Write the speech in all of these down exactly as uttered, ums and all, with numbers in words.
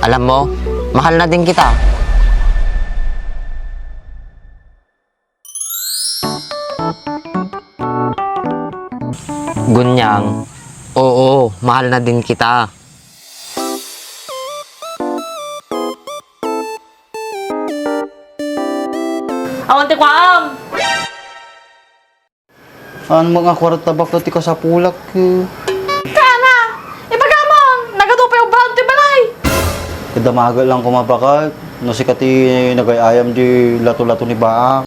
Alam mo, mahal na din kita. Gunyang, oo, mahal na din kita. Awan ti kuam! Saan met nga kwarta baket ti kasapulak, eh? Kana! Ibagamon! Nagadu pay ubbaen ti balay! Kadamaget lang koma baket, no sika ti nagay-ayam di lato-lato ni Baak.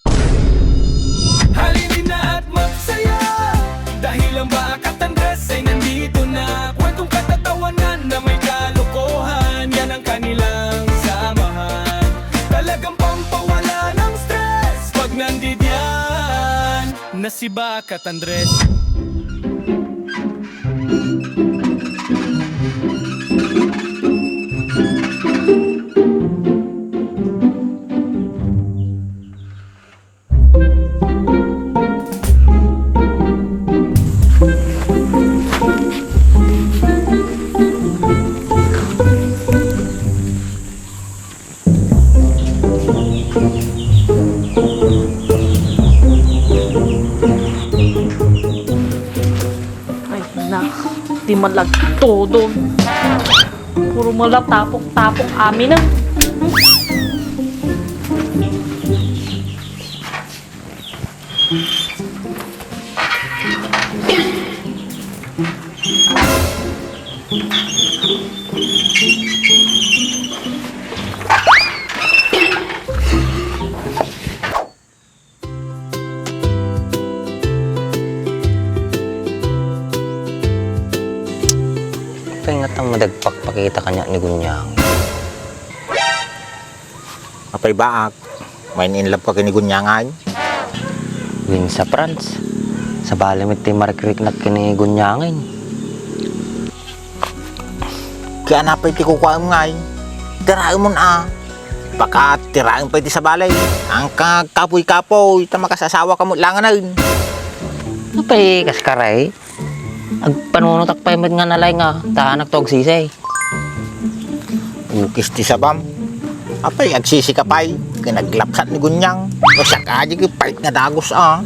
Halina at magsaya, dahil ang Baak at Andres ay nandito na. Kwentong katatawanan na may kalokohan, yan ang kanilang samahan. Talagang pampawala ng stress pag nandidiyan na si Baak at Andres. Ay, na. Di man lang todo. Puro man lang tapok-tapok amin, ah. Apay ngata madagpakpakita kaniak ni Gunyang? Apay Baak, ma-in-love ka ken ni Gunyangay? Wen sa, Franz. Sabali met ti marikriknak ken ni Gunyangay. Ket apay ti kukuam ngay? Tiraemon a. Baket tiraem pay ti sabali. Haan ka agkapuy-kapuy, ta makasasawa ka met laengen. Apay kas karay? Agpanunotak pay met nga nalaing a, ta haanak to agsisi. Ukis ti sabam. Apay, agsisi ka pay. Kinaglapsat ni Gunyang. No siak a di, pait nga dagus a.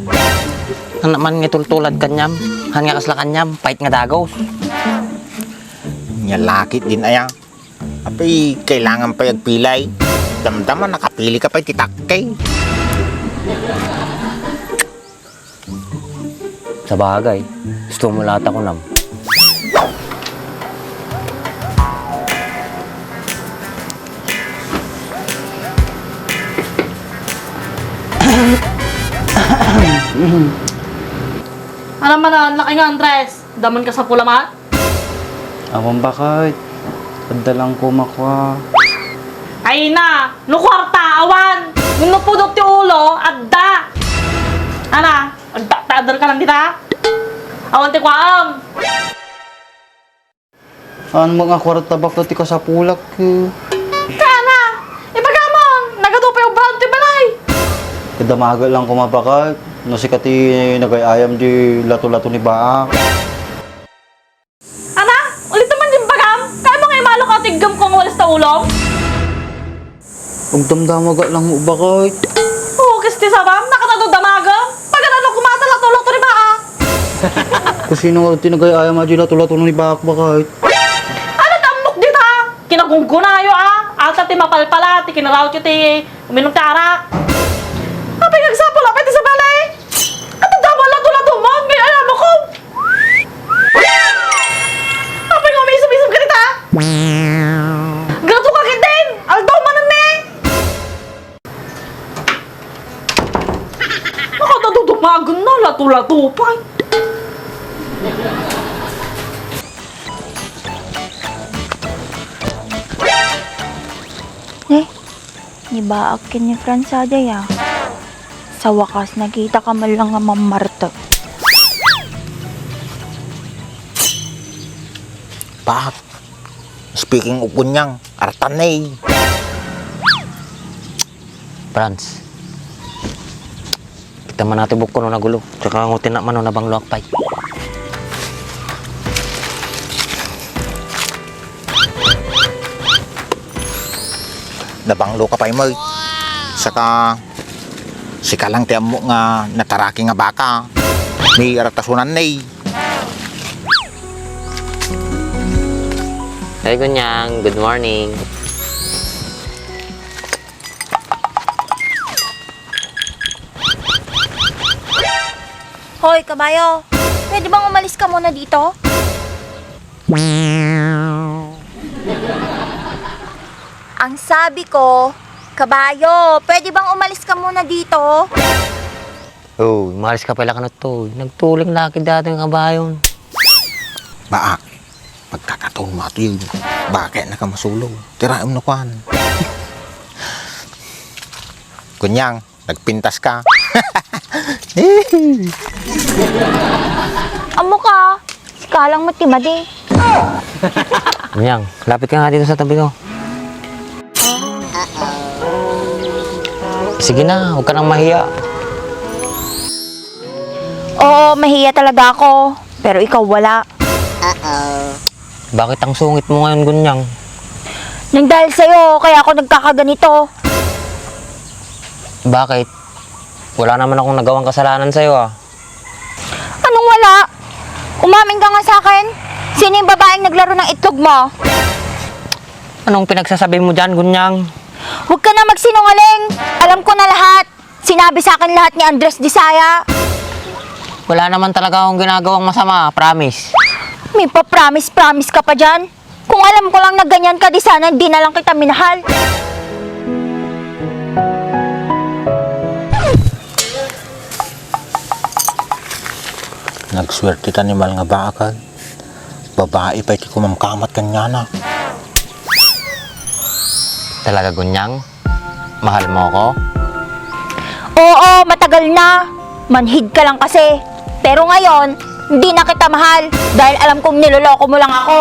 Haan man nga itultulad kaniam. Haan nga kasla kaniam, pait nga dagus. Nia lakit din aya. Apay, kailangan pay agpilay. Damdama, nakapili ka pay ti takkey. Sabagay, gusto mo latta kunam. Ano man, ang laki nga, Andres? Damon ka sa pulamat? Awan baket. Adda lang koma kua. Ay na! No kuarta, awan! Ngem no pudot ti ulo, adda! Ana, agtaktaader ka lang dita? Awan ti kuaam! Saan met nga kuarta baket ti kasapulak, eh? Kana! Ibagamon! Nagadu pay ubbaen ti balay! Kadamaget lang koma baket, no sika ti nagay-ayam di lato-lato ni Baak. Ana, ulitem man ti ibagam? Kayatmo nga imalok ti iggem ko nga walis ta ulom? Agdamdamagak lang baket. Ukis ti sabam, nakatado damagem. Pagano koma ta lato-lato ni Baak? Kasino nga ti nagay-ayam a di lato-lato ni Baak baket? Ano ti ammok dita? Kinagunggunayo a. Ata ti mapalpala, ti kinarawatyo ti uminum ti arak. Apay nga agsapul a pay ti sabali? Ata damo lato-lato mo, may ayam ako. Apay nga umisip-isip ka dita? Gato ka ket din! Aldaw manen ni! Nakatadudumagan na, lato-lato pay. Eh, ni Baak ken ni Franz a dayta. Sa wakas, nakita ka man lang nga mammartek. Baak, speaking of Gunyang, artan na eh. Franz, kita man nato bukko no nagulo. Tsaka ngutin na man no nabangloak pay. Nabanglo ka pay met. Saka, sika lang ti ammo nga nataraki nga baka. Ni aratasonan ni. Hey, Gunyang. Good morning. Hoy, kabayo. Pwede bang umalis ka muna dito? Ang sabi ko, kabayo, pwede bang umalis ka muna dito? Oh, umalis ka pala kanito. Nagtuling na kita dating kabayon. Baak, pagkakataon mo ato yun. Bakit na ka masulog? Tiraem no kwan. Kunyang, nagpintas ka. Ammo ka. Sika lang met ti madi. Nyang, lapit ka nga dito sa tabi ko. Sige na, huwag ka nang mahiya. Oo, mahiya talaga ako. Pero ikaw wala. Bakit ang sungit mo ngayon, Gunyang? Nang dahil sa'yo, kaya ako nagkakaganito. Bakit? Wala naman akong nagawang kasalanan sa'yo, ah. Anong wala? Umamin ka nga sa akin. Sino yung babaeng naglaro ng itlog mo? Anong pinagsasabi mo dyan, Gunyang? Huwag ka na magsinungaling. Alam ko na lahat. Sinabi sa akin lahat ni Andres Disaya. Wala naman talaga akong ginagawang masama, promise. May pa-promise-promise ka pa dyan? Kung alam ko lang na ganyan ka, di sana hindi na lang kita minahal. Nagswerte ka ni Mal nga baakan. Babae pay ti kumamkamat kaniana. Talaga, Gunyang? Mahal mo ako? Oo, matagal na. Manhid ka lang kasi. Pero ngayon, hindi na kita mahal dahil alam kong niloloko mo lang ako.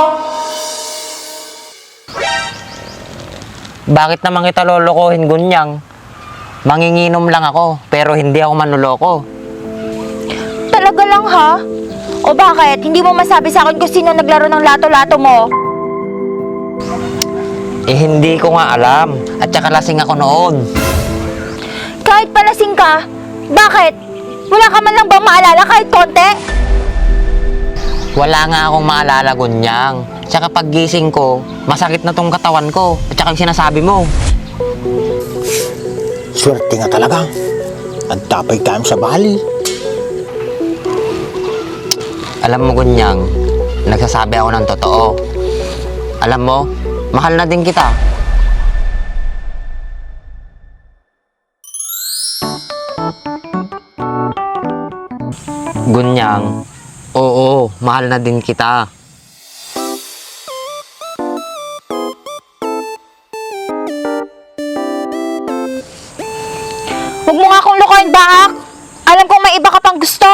Bakit naman kita lolokohin, Gunyang? Manginginom lang ako, pero hindi ako manloloko. Talaga lang, ha? O bakit? Hindi mo masabi sa akin kung sino naglaro ng lato-lato mo? Eh, hindi ko nga alam. At saka lasing ako noon. Kahit palasing ka, bakit? Wala ka man lang bang maalala kahit konti? Wala nga akong maalala, Gunyang. Tsaka paggising ko, masakit na tong katawan ko. At saka yung sinasabi mo. Swerte nga talaga. Adda pay kayam sa bali. Alam mo, Gunyang, nagsasabi ako ng totoo. Alam mo, mahal na din kita. Gunyang, oo, mahal na din kita. Huwag mo nga akong lokohin, Baak. Alam kong may iba ka pang gusto.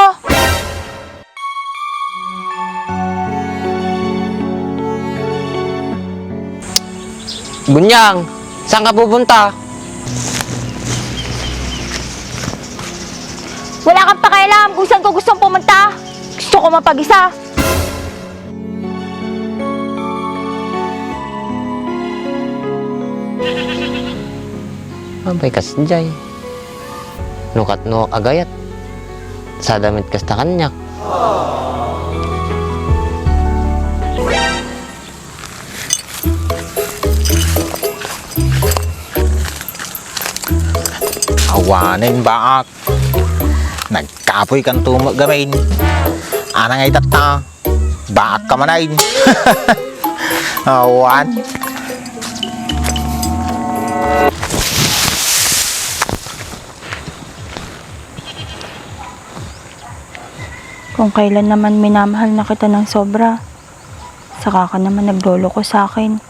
Gunyang, saan ka pupunta? Wala kang pakialam kung saan ko gustong pumunta. Gusto ko mapag-isa. Apay kasdiay. Nukatno agayat. Sadamit kasta kaniak. Awanen, Baak. Nagkapoy kan tumok gamin. Ana nga itatta? Baak ka manay. Awan. Kung kailan naman minamahal na kita ng sobra, saka ka naman nagloloko sa akin.